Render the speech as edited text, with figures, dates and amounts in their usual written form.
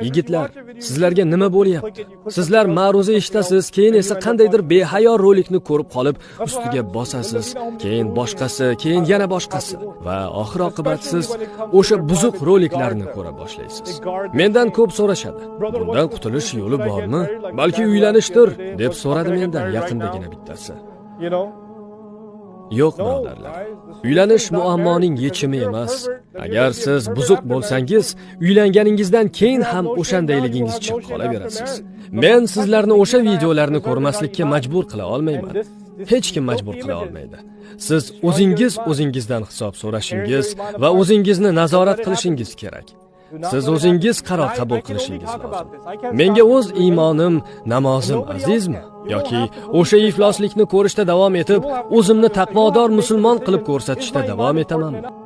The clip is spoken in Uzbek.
Yigitlar, sizlarga nima bo'lyapti? Sizlar ma'ruza eshitasiz, keyin esa qandaydir behayo rolikni ko'rib qolib, ustiga bosasiz, keyin boshqasi, keyin yana boshqasi va oxir oqibat siz o'sha buzuq roliklarni ko'ra boshlaysiz. Mendan ko'p so'rashadi. Bundan qutulish yo'li bormi? Balki uylanishdir, deb so'radi mendan yaqindagina bittasi. Yo'q, birodarlar. Uylanish muammoning yechimi emas. Agar siz buzuq bo'lsangiz, uylanganingizdan keyin ham o'shandayligingizcha qolaverasiz. Men sizlarni o'sha videolarni ko'rmaslikka majbur qila olmayman. Hech kim majbur qila olmaydi. Siz o'zingiz o'zingizdan hisob so'rashingiz va o'zingizni nazorat qilishingiz kerak. Siz o'zingiz qaror qabul qilishingiz lozim. Menga o'z iymonim, namozim azizmi yoki o'sha ifloslikni ko'rishda davom etib, o'zimni taqvodor musulmon qilib ko'rsatishda davom etamanmi?